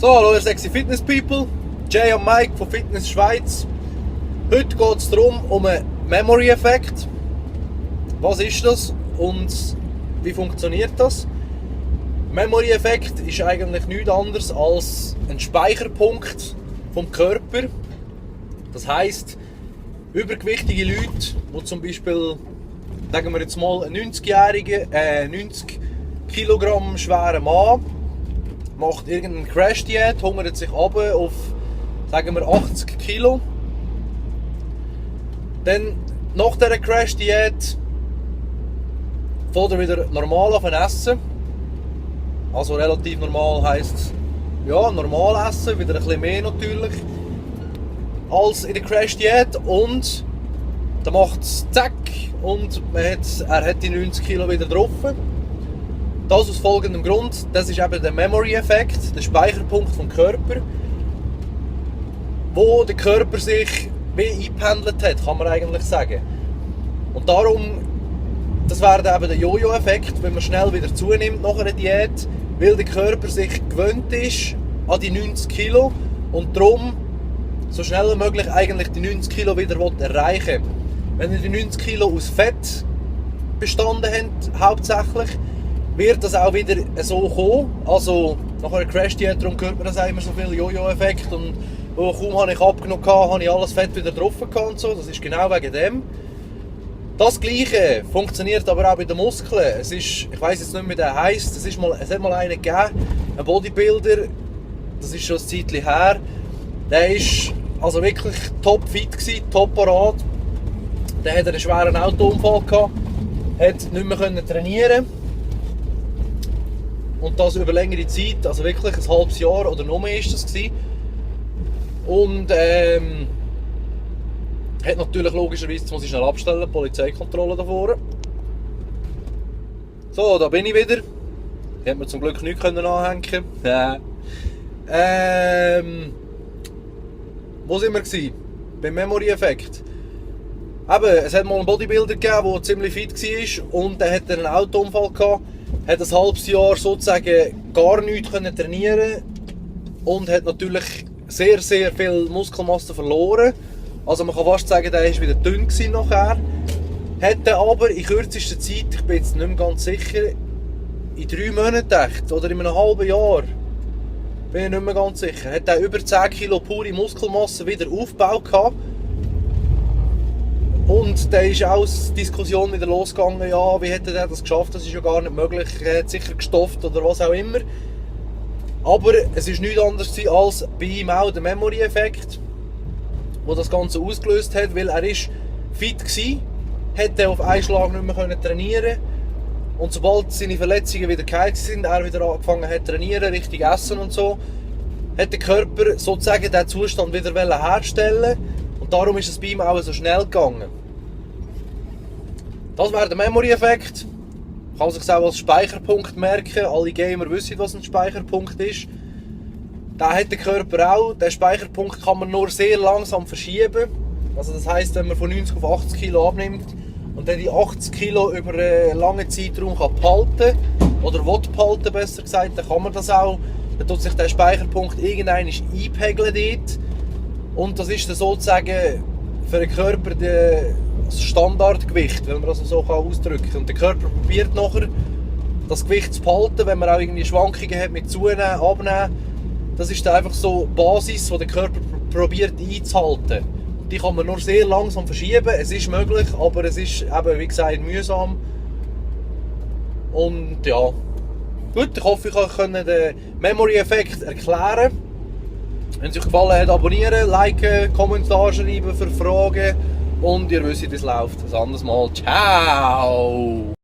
So, hallo ihr sexy Fitness People, Jay und Mike von Fitness Schweiz. Heute geht es darum, um einen Memory-Effekt. Was ist das und wie funktioniert das? Memory-Effekt ist eigentlich nichts anderes als ein Speicherpunkt vom Körper. Das heisst, übergewichtige Leute, die zum Beispiel, sagen wir jetzt mal, einen 90 Kilogramm schweren Mann, macht irgendeine Crash-Diät, hungert sich runter auf, sagen wir, 80 Kilo. Dann, nach dieser Crash-Diät, fängt er wieder normal an essen. Also relativ normal heisst, ja, normal essen, wieder ein bisschen mehr natürlich, als in der Crash-Diät. Und dann macht es zack und er hat die 90 Kilo wieder drauf. Das aus folgendem Grund, das ist eben der Memory-Effekt, der Speicherpunkt vom Körper, wo der Körper sich wie eingependelt hat, kann man eigentlich sagen. Und darum, das wäre eben der Jojo-Effekt, wenn man schnell wieder zunimmt nach einer Diät, weil der Körper sich gewöhnt ist an die 90 Kilo und darum so schnell wie möglich eigentlich die 90 Kilo wieder erreichen will. Wenn ihr die 90 Kilo aus Fett bestanden habt, hauptsächlich, wird das auch wieder so kommen. Also nach einer Crash-Diät, darum hört man das immer so viel Jojo-Effekt und kaum habe ich abgenommen, habe ich alles Fett wieder drauf und so. Das ist genau wegen dem. Das Gleiche funktioniert aber auch bei den Muskeln. Es ist, ich weiss jetzt nicht mehr, wie der heisst. Es hat mal einen gegeben, ein Bodybuilder, das ist schon ein Zeitchen her. Der war also wirklich top fit gewesen, top parat. Der hatte einen schweren Autounfall gehabt, hat nicht mehr trainieren. Und das über längere Zeit, also wirklich ein halbes Jahr oder noch mehr ist das gewesen. Und hat natürlich logischerweise, jetzt muss ich schnell abstellen, Polizeikontrolle davor. So, da bin ich wieder. Die hat mir zum Glück nichts anhängen. Wo sind wir gewesen? Beim Memory-Effekt. Eben, es hat mal einen Bodybuilder gegeben, der ziemlich fit war und der hatte einen Autounfall gehabt. Hat ein halbes Jahr sozusagen gar nichts trainieren und hat natürlich sehr, sehr viel Muskelmasse verloren. Also man kann fast sagen, der war wieder dünn nachher. Hat aber in kürzester Zeit, ich bin jetzt nicht mehr ganz sicher, in 3 Monaten oder in einem halben Jahr, bin ich nicht mehr ganz sicher, hat er über 10 Kilo pure Muskelmasse wieder aufgebaut gehabt. Und dann ist auch die Diskussion wieder losgegangen, ja, wie hätte er das geschafft, das ist ja gar nicht möglich, er hat sicher gestofft oder was auch immer. Aber es war nichts anderes als bei ihm auch der Memory-Effekt, der das Ganze ausgelöst hat, weil er ist fit war, hätte auf einen Schlag nicht mehr trainieren. Und sobald seine Verletzungen wieder geheilt sind, er wieder angefangen hat zu trainieren, richtig essen und so, hat der Körper sozusagen diesen Zustand wieder herstellen. Und darum ist es bei ihm auch so schnell gegangen. Das wäre der Memory-Effekt. Man kann sich auch als Speicherpunkt merken. Alle Gamer wissen, was ein Speicherpunkt ist. Den hat der Körper auch. Den Speicherpunkt kann man nur sehr langsam verschieben. Also das heisst, wenn man von 90 auf 80 Kilo abnimmt und dann die 80 Kilo über einen langen Zeitraum behalten oder will behalten, besser gesagt, dann kann man das auch. Dann tut sich der Speicherpunkt irgendwann einpegeln dort. Und das ist dann sozusagen für den Körper das Standardgewicht, wenn man das so ausdrücken kann. Und der Körper probiert nachher, das Gewicht zu behalten, wenn man auch irgendwie Schwankungen hat mit Zunehmen, Abnehmen. Das ist dann einfach so die Basis, die der Körper probiert einzuhalten. Die kann man nur sehr langsam verschieben. Es ist möglich, aber es ist eben, wie gesagt, mühsam. Und ja, gut, ich hoffe, ich kann den Memory-Effekt erklären. Wenn es euch gefallen hat, abonnieren, liken, Kommentare schreiben für Fragen und ihr wisst, wie es läuft. Ein anderes Mal. Ciao!